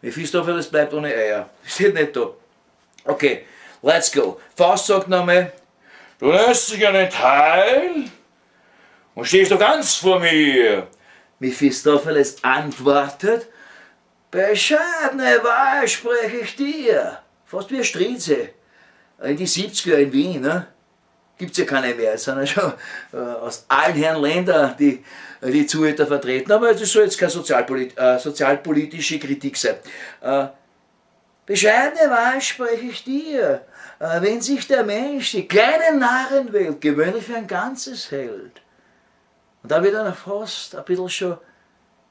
Mephistopheles bleibt ohne Eier. Steht nicht da. Okay, let's go. Faust sagt nochmal, du nennst dich einen Teil und stehst du ganz vor mir. Mephistopheles antwortet, bescheidene Wahrheit spreche ich dir. Fast wie ein Strieze. In die 70er in Wien, ne? Gibt es ja keine mehr, es sind ja schon aus allen Herren Ländern die Zuhälter vertreten, aber das soll jetzt keine sozialpolitische Kritik sein. Bescheidene Wahrheit spreche ich dir, wenn sich der Mensch die kleine Narrenwelt gewöhnlich für ein Ganzes hält. Und da wird er fast ein bisschen schon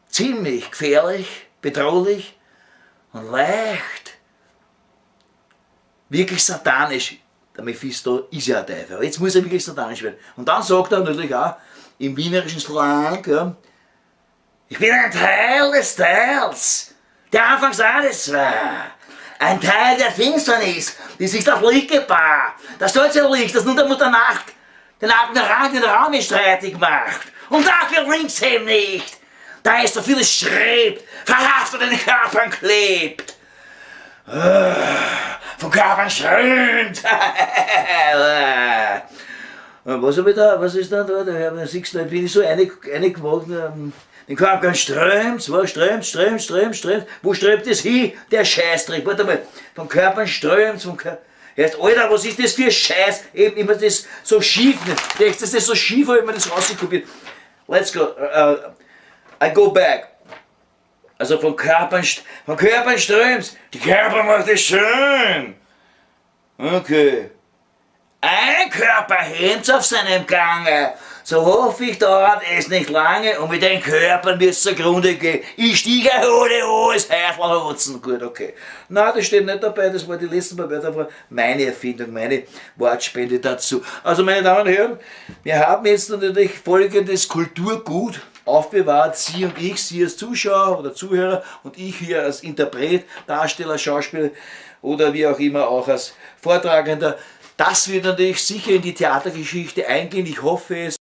ziemlich gefährlich, bedrohlich und leicht, wirklich satanisch. Der Mephisto ist ja ein Teufel, aber jetzt muss er wirklich satanisch werden. Und dann sagt er natürlich auch im wienerischen Slang, ja, ich bin ein Teil des Teils, der anfangs alles war. Ein Teil der Finsternis, die sich das Licht gebar. Das stolze Licht, das nun der Mutter Nacht den alten Rang den Raum streitig macht. Und dafür links ihm nicht, da es so vieles schreibt, verhaftet in den Körpern klebt. Von Körpern strömt. Was hab ich da, was ist dann da? Da siehst du, da bin ich so eingeworden. Den Körpern strömt, was strömt, strömt, strömt, strömt. Wo strömt das hin? Der Scheißdreck. Warte mal, von Körpern strömt, von Körpern. Erst, Alter, was ist das für ein Scheiß? Eben immer das so schief. Denkst du, das ist so schief, hab ich mir das rausgekopiert. Let's go. I go back. Also von Körpern strömt's. Die Körper macht es schön. Okay. Ein Körper hemmt's auf seinem Gange. So hoffe ich, dauert es nicht lange und mit den Körpern wird's zugrunde gehen. Ich stieg hole alles Häuselhutzen. Gut, okay. Na, das steht nicht dabei, das war die letzten paar Wörter, meine Erfindung, meine Wortspende dazu. Also, meine Damen und Herren, wir haben jetzt natürlich folgendes Kulturgut aufbewahrt, Sie und ich, Sie als Zuschauer oder Zuhörer und ich hier als Interpret, Darsteller, Schauspieler oder wie auch immer auch als Vortragender. Das wird natürlich sicher in die Theatergeschichte eingehen, ich hoffe es.